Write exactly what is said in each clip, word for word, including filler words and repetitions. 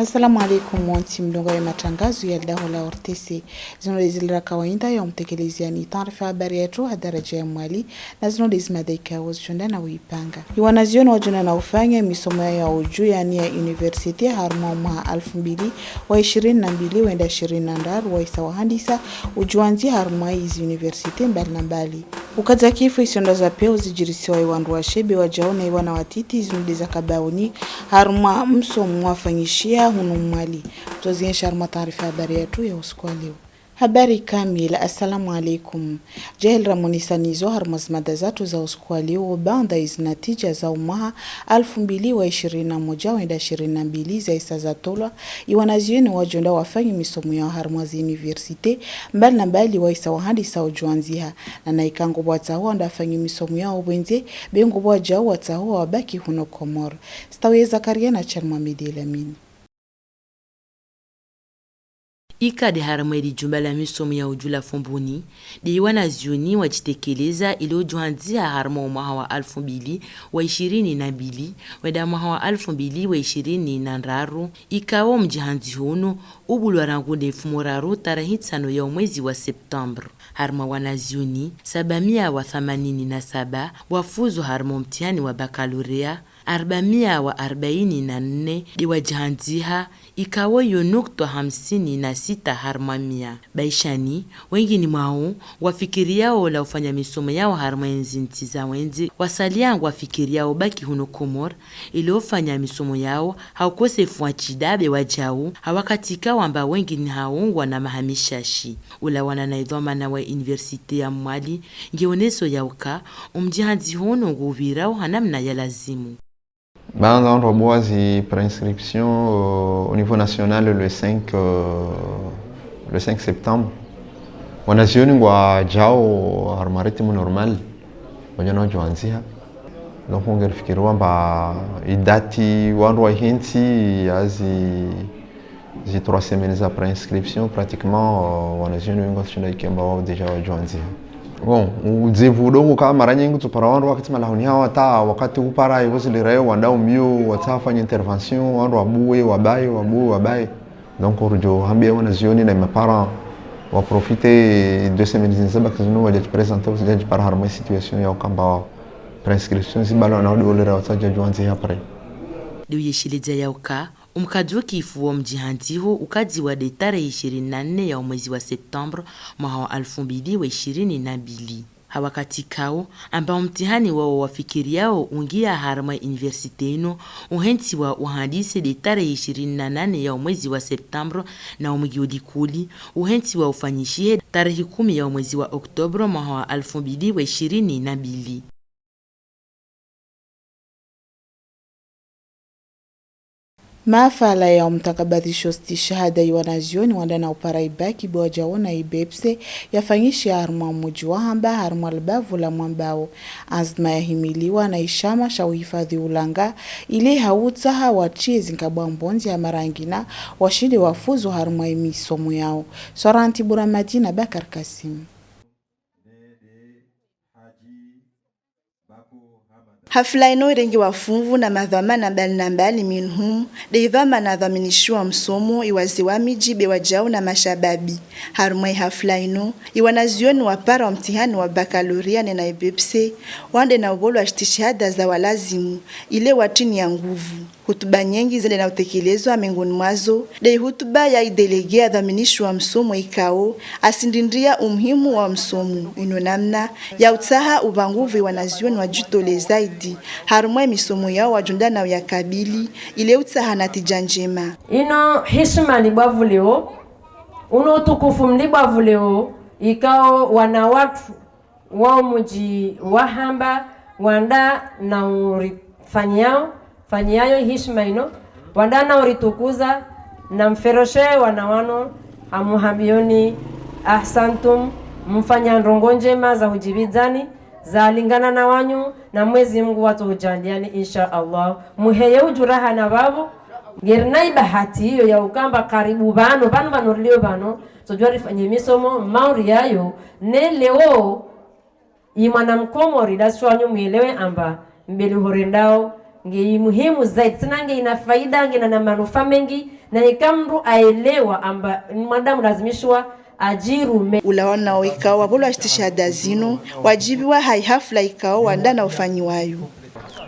Assalamu alaikum, wontsi mdungao ye matangazo ya lidaho la O R T C. Zinu ndezi zilira kawaida ya umtekeleziani taarifa habari yatru ha daraja ya Mwali, na zinu ndezi mada ikao zidjo undra na uipanga. Iwanazioni wadjo undra na ufanya misomo yawo ya uju, yaani ya université, harumwa mwaha alfu mbili wa ishirini na mbili wenda ishirini na ndraru, wahisa wahandisa uju wandzi harumwa izi université mbali na mbali. Ukadza kifu isondra za pewu zidjirisiwa iwandru washe be wadjao na iwana watiti zinu ndeza kabauni harumwa msomo wafanyishiha hunu Mwali. Tsoziensha harumwa taarifa habari yatru ya usiku wa leo. Habari kamili. Assalamu alaikum. Djahili ramonisanizo harumwa zimada zatru za usiku wa leo, baanda izi natija za umwaha alfu mbili wa ishirini na moja wenda ishirini na mbili zahisa zatolwa, iwanazioni wadjo undra wafanye misomo yawo harumwa zi université mbali na mbali wahisa wahandisa uju wandziha, na naika ngapvo watsaho wende wafanye misomo yawo pvondze, be ngapvo wadjao watsaho wabaki hunu Komori. Stawi Zakaria na Chan Mohamed Elamine. Ika de harumwa eli jumba la misomo ya uju la Fomboni, de iwanazioni wadjitekeleza ile uju wandziha harumwa umwaha wa alfu mbili wa ishirini na mbili wenda mwaha wa alfu mbili wa ishirini na ndraru, ikao mdjihandziho unu ubulwa rangu de mfumoraru tarehi ntsanu ya umwezi wa septembre. Harumwa wanazioni, saba mia wa thamanini na saba wafuzu harumwa mtihani wa bakalorea, arbamia wa arbaini na nne de wadjihandziha, ikao yo nukta hamsini na sita harumwa mia. Baishani, wengine mwawo wafikiriao la ufanya misomo yawo harumwa ezi ntsi za wendze, wasalia ngwafikiriao baki hunu Komori, ile ufanya misomo yawo ha ukosefu wa shida be wadjao, ha wakati ikao amba wengine hawo ngwana maha mishashi. Ulawana na idhwamana wa université ya Mwali, ngeoneso ya uka, umdjihandziho unu ngupvirao ha namna ya lazimu. Baanda wandru wabuwa zi préinscription, euh, au niveau national le cinq, euh, le cinq septembre. Wanazioni ngwadjao harumwa rythme normal, wadjo na uju wandziha. Donc, ngerifikiri wamba idati wandru wahentsi ya zi zi trois semaines za préinscription, pratiquement, euh, wanazioni wengi wasishinda ikemba wawo déjà wadjo wandziha. Bon, udzevu udongo ka mara nyengi utsupara wandru wakati malahoni hawo hata wakati upara ivo zilirayo wandao mbio watsaha wafanye intervention, wandru wabuwe, wabaye, wabuwe, wabaye. Donc, rudjo hambia wanazioni na ma parents waprofite deux semaines zinu zabaki zinu wadjadjiprésenter, wadjadjipara harumwa situation ya ukamba wawo préinscription zibalwa na wadi wolera watsaha wadjo wandziha après. De uyesheleza ya uka, umkadjukifu wa mdjihandziho ukadzi wa de tarehi ishirini na nne ya umwezi wa septembre mwaha wa alfu mbili wa ishirini na mbili. Ha wakati kao, amba umtihani wawo wafikiriao ungia harumwa université inu, uhentsiwa uhandise de tarehi ishirini na nane ya umwezi wa septembre, na umwingi ulikoli, uhentsiwa ufanyishihe tarehi kumi ya umwezi wa octobre mwaha wa alfu mbili wa ishirini na mbili. Mafala ya umtakabadhisho stishahada iwanazioni wandana upara ibaki be wadjaona ibepse yafanyishiha harumwa mdji wa Hamba harumwa libavu la Mwambao. Anzima yahimiliwa na ishama sha uhifadhi ulanga ile ha utsaha watriye zinkabwa mbondzi ha mara ngina washinde wafuzu harumwa imisomo yawo. Swaranti Buramadina Bakar Kasim. Hafla inu irengiwa funvu na madhwamana mbali na mbali, minhum de idhwamana adhwaminishiwa msomo, iwazee wa midji be wadjao na mashababi. Harumwa ihafla inu, iwanazioni wapara wa mtihani wa bakaloria nena ibepse wande na ubolwa stishahada za walazimu ile watriye nguvu. Hutuba nyengi zende na utekelezwa, mengoni mwazo de ihutuba ya idélégué adhwaminishiwa msomo ikao asindindia umuhimu wa msomo, inu namna ya utsaha ubanguvu wanazioni wadjitolee zaidi harumwa imisomo yawo wadjo undana uyakabili ile utsaha natija ndjema. Inu hishima libwavu leo, unu utukufu mlibwavu leo, ikao wana watru wa umdji wa Hamba wanda na urifanyiao, fanyiayo hishima inu, wanda na uritukuza, na mferoshe wana wanu, amuhambioni, ahsantum, mfanya ndrongo ndjema za hudjibidzani, zalingana na wanyu, na Mwezi Mungu watso hudjaliani, insha Allah. Muheye udjuraha na vavo, ngerina ibahati iyo ya ukamba karibu vanu, vanu vanu rilio vanu, tsodjua rifanye misomo, mauri yayo, ne leo, imwana mkomori, dasho wanyu mwelewe amba, mbeli horendao, Nge muhimu zaidi, tsena nge ina faida, nge na manufaa mengi, na ika mndru aelewa amba mwanadamu lazimishwa adjirume. Ulawana na wo ikao wapvolwa istishhada zinu, wadjibiwa ha ihafla ikao wandana ufanyiwayo.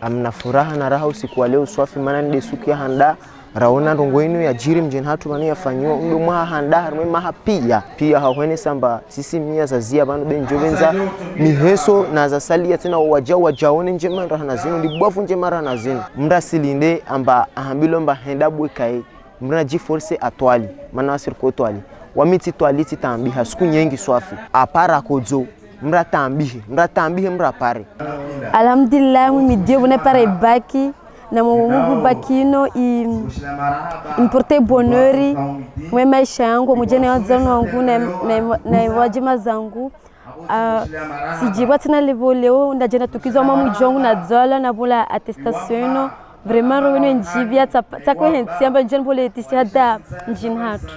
Amna furaha na raha usiku wa leo swafi, mana nde suku ya handa raona ndrongoo inu yadjiri mdjini hatru pvanu yafanyiwa, ndo mwaha handa harumwa maha piya. Piya hahwenesa amba sisi miya zaziya pvanu be ndjo pvendza miheso na zasalia tsena wadjao wadjaone ndjema rahana zinu, ndibwafu ndjema rahana zinu. Mndru asilinde amba ahambilwa amba henda bwe kaye. Mndru nadjiforce atwali, mana wasi riko twali. Wami tsitwali tsitambiha, siku nyengi swafi. Apara kodzo, mndru atambihe, mndru atambihe, mndru apare. Alhamdulillah, mimi ndiyo pvune pare bac, na Mungu bac inu i, i me porte bonheur, mwe maisha yangu, mdjeni wadzanu wangu, na, na, na wadjima zangu. Ah, tsidjibiwa tsena lepvo leo, ndadjenda tukizwa mwa mdji wangu na dzwala na pvola attestation inu. Vraiment, roho inu ndjibia, tsa, tsa kwe hentsi amba ndjeni pvole istishhada mdjini hatru.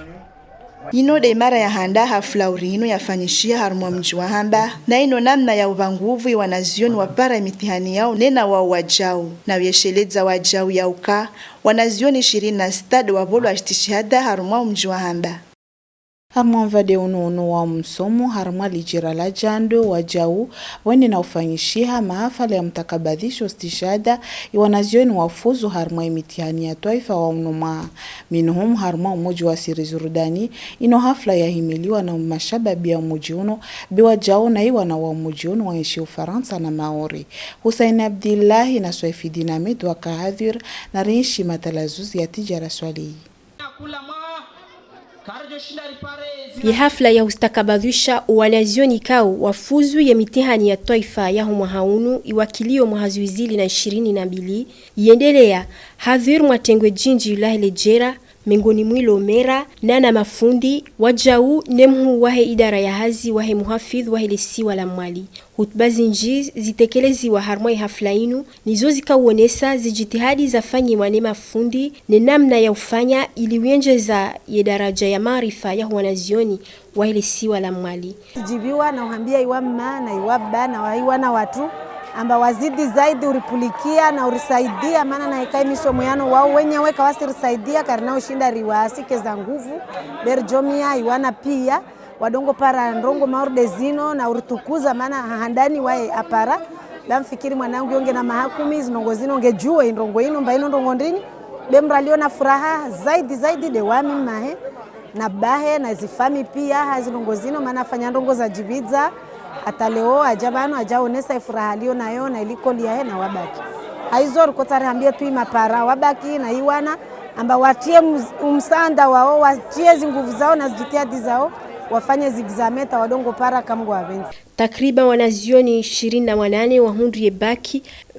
Inu nde mara ya handa hafla uri inu yafanyishiha harumwa mdji wa Handa, na inu namna ya upva nguvu iwanazioni wapara imitihani yao nena wao wadjao, na uyesheledza wadjao ya uka wanazioni ishirini na sita nde wapvolwa istishhada harumwa mdji wa Handa. Harumwa mvande unu unu wa msomo, harumwa ledjera la Djando wadjau, wende na ufanyishiha mahafala ya mtakabadhisho istishhada, iwanazioni wafuzu harumwa imitihani ya twaifa wa unu mwaha. Minhum harumwa umdji wa Siri Zurudani, inu hafla yahimiliwa na mashababi ya umdji unu, be wadjau na iwana wa umdji unu waenshi Ufarantsa na Maore. Hussein Abdillahi na Swaifidine Ahmed waka hadhwir na rienshi matalazuzi ya Tijara Swalihi. Ye hafla ya ustakabadhisha owanazioni kao wafuzu ye mitihani ya twaifa yaho mwaha unu iwakilio mwaha zihwi zili na ishirini na mbili, yendelea hadhwir mwa tengwe djindji lahe ledjera, mengoni mwa ilo mera, nana mafundi, wadjau, ne mhuu wahe idara ya hazi wahe muhafidhu wahe lesiwa la Mwali. Hutuba zindji zitekeleziwa harumwa ye hafla inu, nizo zikawonesa zidjitihadi zafanyiwa ne mafundi, ne namna ya ufanya ili uyendjeza ye daraja ya maarifa yaho wanazioni wahe lesiwa la Mwali. Djibiwa na uhambia iwamma na iwababa na wa iwana watru, amba wazidi zaidi uripulikia na urisaidia, mana na ika imisomo yanu wao wenyewe kawasi risaidia, karina ushinda riwasike za nguvu, be ridjomia iwana pia, wadongo para ndrongoo mauri nde zinu na uritukuza, mana ha handani waye apara. Ngamfikiri mwanangu yo ngena maha kumi, zindrongoo zinu ngedjuwe indrongoo inu, mba inu ndrongoo ndrini. Be mndru alio na furaha zaidi, zaidi nde wami mmahe, na babahe, na zifamiyi pia, ha zindrongoo zinu, mana afanya ndrongoo zadjibidza. Hata leo, hadja pvanu, hadja onesa ifuraha alio nayo, na ilikoli yahe, na wabaki. Haizo riko tsari hambie tu imapara, wabaki, na iwana, amba watie mus-, umsaanda wao, watie zinguvu zao na zijitihadi zao, wafanye zigizameta wadongo para kamwe ngwapvendzi. Takriban wanazioni ishirini na wanane wahundru ye bac,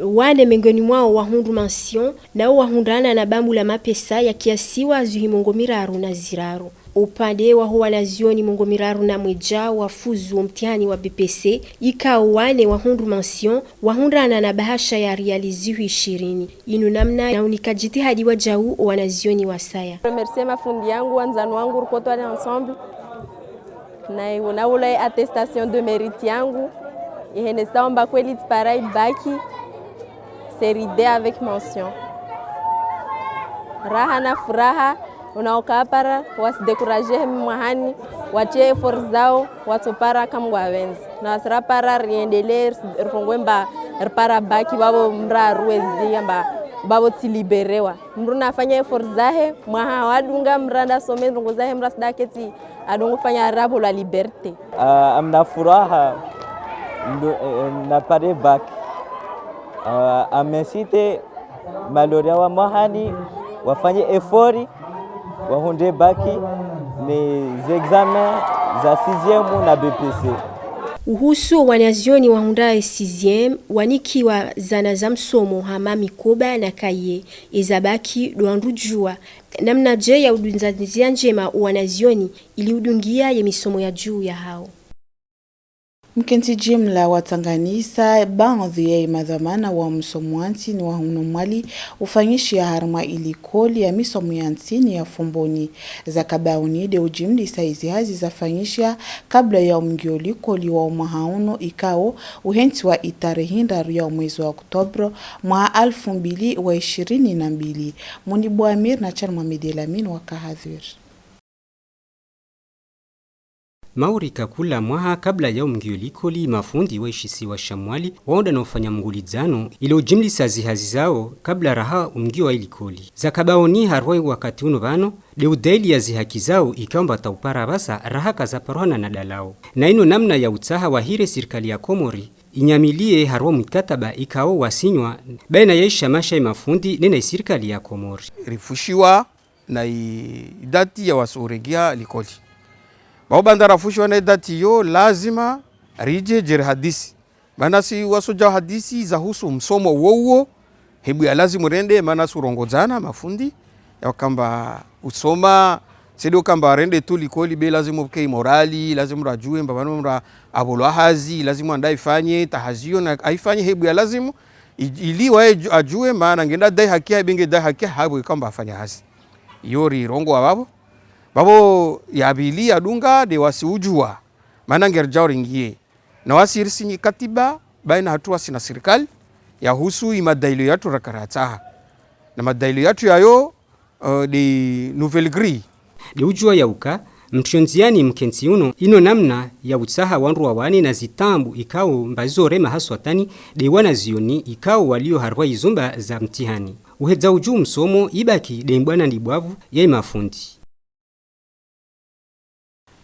wane mengoni mwao wahundru mention, nao wahundrana na bambu la mapesa ya kiasi wa zihwi mengo miraru na ziraru. Upande waho wanazioni mengo miraru na mwedja wafuzu omtihani wa B P C, ikao wane wahundru mention, wahundrana na bahasha ya riali zihwi ishirini. Inu namna ya unika jitihadi wadjau owanazioni wasaya. Remercier mafundi yangu, wandzani wangu, riko twali ensemble. Na iwo na ula attestation de mérite yangu, ihenesao amba kweli tsipara i bac, série D avec mention. Raha na furaha, unaoka para, wasidécourager hemi mwahani, watie effort zao, watsopara kamwe ngwapvendzi. Na wasira para riendelee, ris-, rirongowe amba ripara bac, pvapvo mndru aruwezi amba, pvapvo tsilibérewa. Mndru nafanya effort zahe, mwaha wadunga, mndru anda some ndrongoo zahe, mndru asida ketsi, adongo fanya rabo la liberté. Ah, amna furaha, ndo, eh, na pare bac. Ah, amesite maloria wa mwahani, wafanye effort, wahundre bac, ne ze examen za sixième na B P C. Uhusu wanazioni wahundra sixième, wanikiwa zana za msomo hama mikoba na kaye, eza bac ndo wandru djua namna dje ya udunza ndzia ndjema owanazioni ili udungia ye misomo ya juu yahao. Mkentsi jimla watsanganisa baadhwi ya imadhwamana wa msomo wa ntsini wa hunu Mwali ufanyishiha harumwa ilikoli ya misomo ya ntsini ya Fomboni. Zaka baoni de ujimlisa izi hazi zafanyishiha kabla ya umngio likoli wa umwaha unu ikao uhentsiwa itarehi ndraru ya umwezi wa Oktobro mwaha alfu mbili wa ishirini na mbili. Munibu Amir na Chan Mohamed Elamine waka hadhwir. Mauri kakula mwaha kabla ya umngio likoli, mafundi wa ishisiwa sha Mwali waonda na ufanya mngulidzano ili ujimlisa zihazi zao kabla raha umngio wa ilikoli. Zaka baoni harumwa wakati unu pvanu de udaili ya zihaki zao ikao mba taupara pvasa raha kazaparwa na nadalao. Na inu namna ya utsaha wahire sirikali ya Komori inyamilie harumwa mikataba ikao wasinywa baina ya ishama sha imafundi nena isirikali ya Komori. Rifushiwa na i-, idati ya wasuregea likoli. Bao baanda rafushiwa na idati iyo, lazima ridje djeri hadisi. Mana si wasoja hadisi zahusu msomo uwo uwo, hebu ya lazimu rende, mana si urongodzana mafundi, ya ukamba usoma, tsi de ukamba rende tu likoli be lazimu uke imorali, lazimu rajue, mba pvanu mra abolwa hazi, lazimu anda ifanye, ta hazi iyo na aifanye hebu ya lazimu, i-, ili waye ju-, ajue, mana ngenda dai haki yahe, be nge dai haki yahe, hapvo ikamba afanya hazi. Iyo rirongoa pvapvo. Pvapvo ya pvili yadunga de wasi ujua. Mana ngeridjao ringie. Na wasi risinyi katiba, baina hatru wasi na sirikali, yahusu imadailio yatru raka ratsaha. Na madailio yatru yayo, eh, de nouvelle grille. De ujua ya uka, mtrio ndziani mkentsi unu, inu namna ya utsaha wandru wawane na zitambu ikao mba zizo rema haswa tani, de wana zioni ikao walio harumwa izumba za mtihani. Uhedza uju msomo ibaki de mbwana ndibwavu ya imafundi.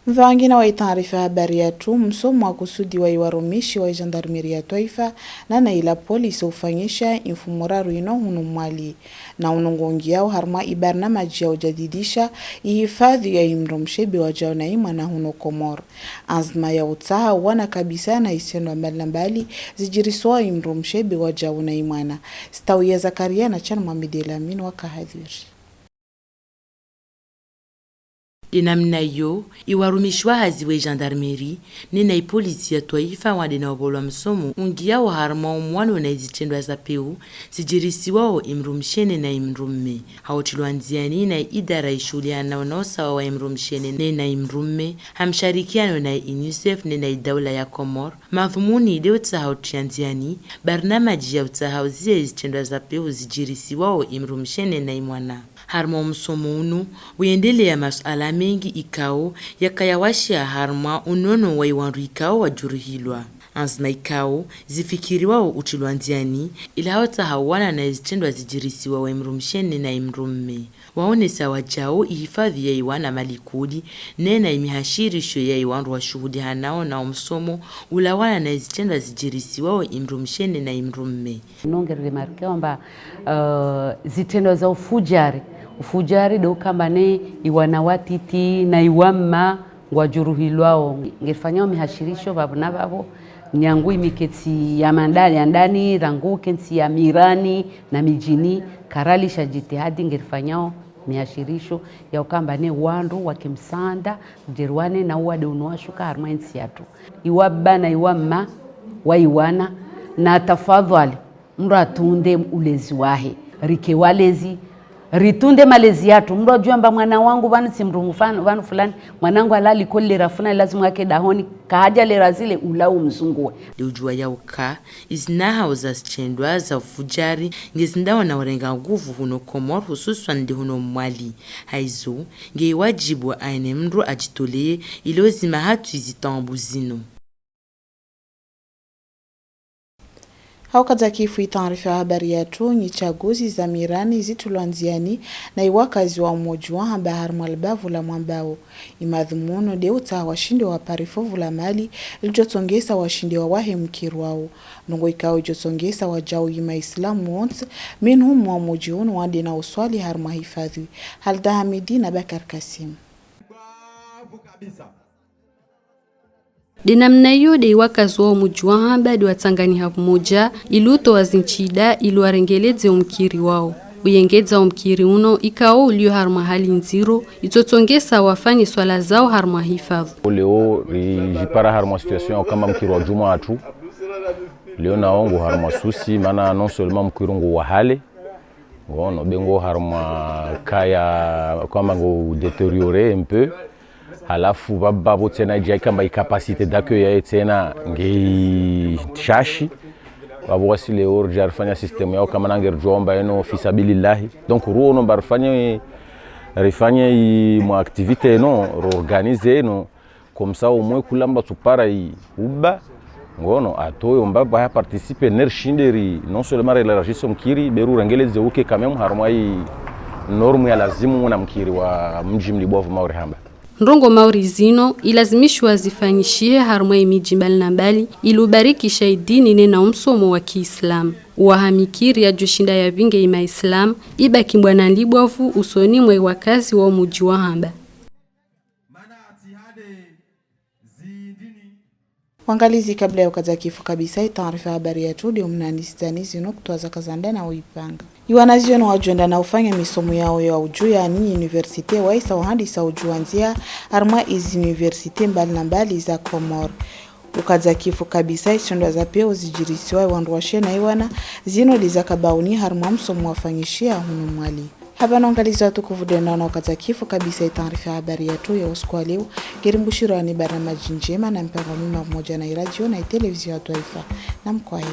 Mva wangina wa itaarifa habari yatru, msomo wa kusudi wa iwarumishi wa ijandarmeri ya twaifa na na ila polisi ufanyisha imfumo raru inu hunu Mwali. Na unu ngongiao harumwa ibarnamaji ya ujadidisha ihifadhi ya imdru mshe be wajau na imwana hunu Komori. Anzma ya utsaha uwana kabisa na itrendwa mbali na mbali zijiriswao imdru mshe be wajau na imwana. Stawi ya Zakaria na Chan Mohamed Elamine waka hadhwir. De namna iyo, iwarumishi wa hazi we gendarmerie, nena ipolisi ya twaifa wande na ubolwa msomo ungiao harumwa umwano na izitrendwa za pewu zijirisiwao imdru mshe nena imdru mme. Ha utrilwa ndziani na idara ishuhulianao na usawa wa imdru mshe nena imdru mme, ha msharikiano na UNICEF nena idaula ya Komori, madhumuni de utsaha utria ndziani barnamaji ya utsaha uziya izitrendwa za pewu zijirisiwao imdru mshe nena imwana. Harumwa umsomo unu, uyendelea masuala mengi ikao yakaya washia harumwa unono wa iwandru ikao wajuruhilwa. Anzma ikao zifikiriwao utrilwa ndziani, ila ha utsaha uwana na izitrendwa zijirisiwao imdru mshe nena imdru mme. Waonesa wajau ihifadhi ya iwana malikoli, nena imihashirisho ya iwandru washuhulihanao na umsomo, ulawana na izitrendwa zijirisiwao imdru mshe nena imdru mme. Nonge remarqué amba, eh, zitrendwa za ufujari. Ufujari de ukamba ne iwana watiti na iwamma ngwajuruhilwao. Ngerifanyao mihashirisho pvapvo na pvapvo. Nyangu imiketsi ya mandani, ya ndani, rangu kentsi ya mirani na mijini, karalisha jitihadi ngerifanyao mihashirisho ya ukamba ne wandru wake msaanda, ujeriwane na uwade unu washuka harumwa entsi yatru. Iwababa na iwamma wa iwana, na tafadhwali, mdru atunde ulezi wahe. Rike walezi, ritunde malezi yatru. Mdru ajua amba mwana wangu pvanu tsi mdru mfano, pvanu fulani, mwanangu halali likoli lera fulani, lazimu yake dahoni, kahaja lera zile ula umzunguwe. De ujua ya uka, izi nahau za zitrendwa za ufujari, ngezindawo na urenga nguvu hunu Komori, hususwani de hunu Mwali. Haizo, nge iwajibu wa aine mdru ajitoleye, ili uzima hatru izi tambu zinu. Ha ukadza kifu itaarifa habari yatru, nyi tsaguzi za mirani zitulwa ndziani na iwakazi wa umuji wa Hamba harumwa libavu la Mwambao. Imadhumunu de utsaha washinde wapare fuvu la mali, lidjotsongesa washinde wawahe mkiri wao. Ndrongoo ikao idjotsongesa wajau imaislamu wontsi, minhum wa umuji unu wande na uswali harumwa hifadhi. Halda Hamidi na Bakar Kasim. De namna iyo de iwakazi wa umuji wa Hamba de watsangani ha umoja, ili utowa zintsida, ili warengeledze umkiri wao. Uyengedza omkiri uno ikao ulio harumwa hali ndziro, itsotsongesa wafanye swala zao harumwa hifadhwi. Leo ridjipara harumwa situation ya ukamba mkiri wa djumwa hatru. Leo nawo ngo harumwa souci, mana non seulement mkiri ngo wa hale, ngono, be ngo harumwa cas ya ukamba ngo détérioré un peu. Halafu pvapvo tsena idja ikamba i capacité d'accueil yaye tsena nge i shashi. Pvapvo wasi leo ridja rifanya système yao kama nange ridjomba eno fi sabilillahi. Donc ruono mba rifanye, rifanye i mwa activité eno, ro organiser eno, comme ça au moins kula mba tsupara i uba, ngono, atoyo mba ba ya participer, ner shinde ri, non seulement ri élargir omkiri, be ru rengeledze uke quand même harumwa i norme ya lazimu mwana mkiri wa mdji mlibwavu mauri hamba. Ndrongoo mauri zino, ilazimishwa zifanyishihe harumwa imidji mbali na mbali, ili ubarikisha idini nena umsomo wa kiislamu. Waha mikiri yadjoshinda yavinge imaislamu, ibaki mbwana nlibwavu usoni mwe wakazi wa umudji wa hamba. Wangalizi, kabla ya ukadza kifu kabisa, itaarifa habari yatru de umnani sitani zinu kutwaza kazanda na uipanga. Iwanazioni wadjoenda na ufanya misomo yao ya udju, yaani université, waisa uhandisa udju wa ndzia harumwa izi université mbali na mbali za Komori. Ukadza kifu kabisa, isondwa za peo zidjirisiwa iwandru washe na iwana, zinu de zaka bauni harumwa msomo wafanyishia hunu Mwali. Hapvanu wangalizi watukufu de nao ukadza kifu kabisa itaarifa habari yatru ya usiku wa leo, ngeri mbushirani barnamaji ndjema na mpango mima pvamodja na iradio na itelevizio ya twaifa. Na mkwaheri.